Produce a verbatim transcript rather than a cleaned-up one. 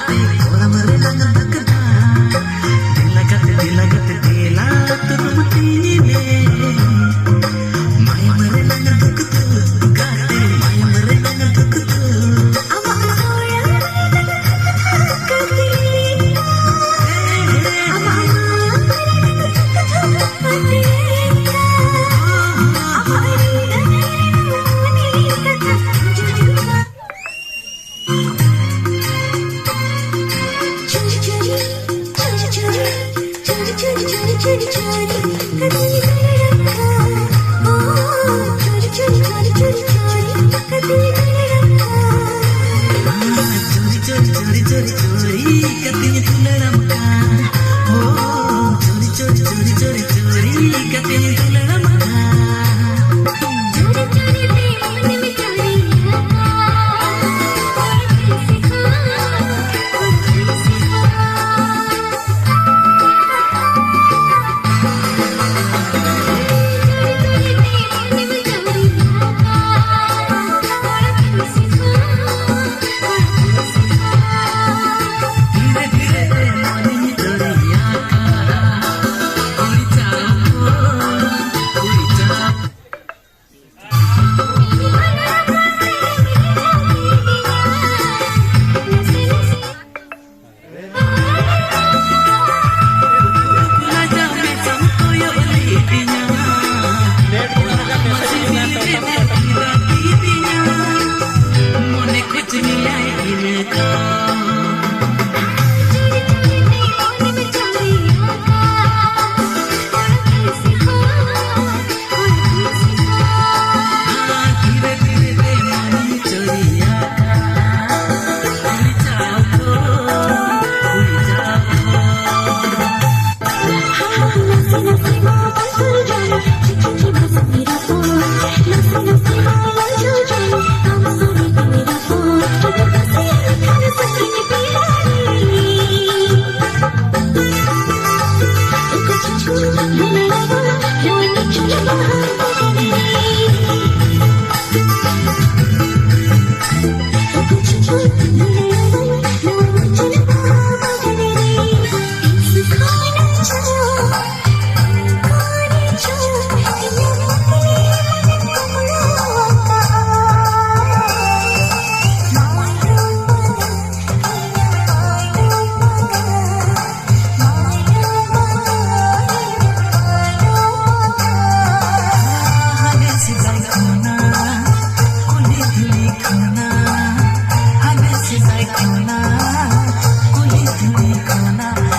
ᱠᱚᱲᱟᱢ ᱨᱮᱱᱟᱝ ᱫᱟᱜᱽ ᱫᱟᱜ, ᱫᱮᱞᱟ ᱜᱟᱛᱮ, ᱫᱮᱞᱟ ᱜᱟᱛᱮ, ᱫᱮᱞᱟ ᱛᱩᱨᱩᱢ ᱛᱤᱧ ᱢᱮ᱾ ᱢᱟᱭᱟᱢ ᱨᱮᱱᱟᱝ ᱫᱩᱠ ᱫᱩᱠ ᱜᱟᱛᱮ, ᱢᱟᱭᱟᱢ ᱨᱮᱱᱟᱝ ᱫᱩᱠ ᱫᱩᱠ᱾ ᱟᱢᱟᱜ ᱢᱚᱭᱟ ᱨᱮᱱᱟᱝ ᱫᱩᱠ ᱫᱩᱠ ᱜᱟᱛᱮ, ᱟᱢᱟᱜ ᱢᱚᱭᱟ ᱨᱮᱱᱟᱝ ᱫᱩᱠ ᱫᱩᱠ ᱜᱟᱛᱮ, ᱟᱢᱟᱜ ᱢᱚᱭᱟ ᱨᱮᱱᱟᱝ ᱫᱩᱠ ᱫᱩᱠ ᱜᱟᱛᱮ᱾ ᱪᱳᱨᱤ ᱪᱳᱨᱤ ᱪᱳᱨᱤ ᱪᱳᱨᱤ ᱪᱳᱨᱤ ᱠᱟᱛᱮᱧ ᱫᱩᱞᱟᱹᱲᱟᱢ ᱠᱟᱱ᱾ ᱳ, ᱪᱳᱨᱤ ᱪᱳᱨᱤ ᱪᱳᱨᱤ ᱪᱳᱨᱤ ᱪᱳᱨᱤ ᱠᱟᱛᱮᱧ ᱫᱩᱞᱟᱹᱲᱟᱢ ᱠᱟᱱ᱾ ᱪᱳᱨᱤ ᱪᱳᱨᱤ ᱛᱮ ᱢᱚᱱᱮᱢ ᱪᱳᱨᱤ ᱟᱠᱟᱫ᱾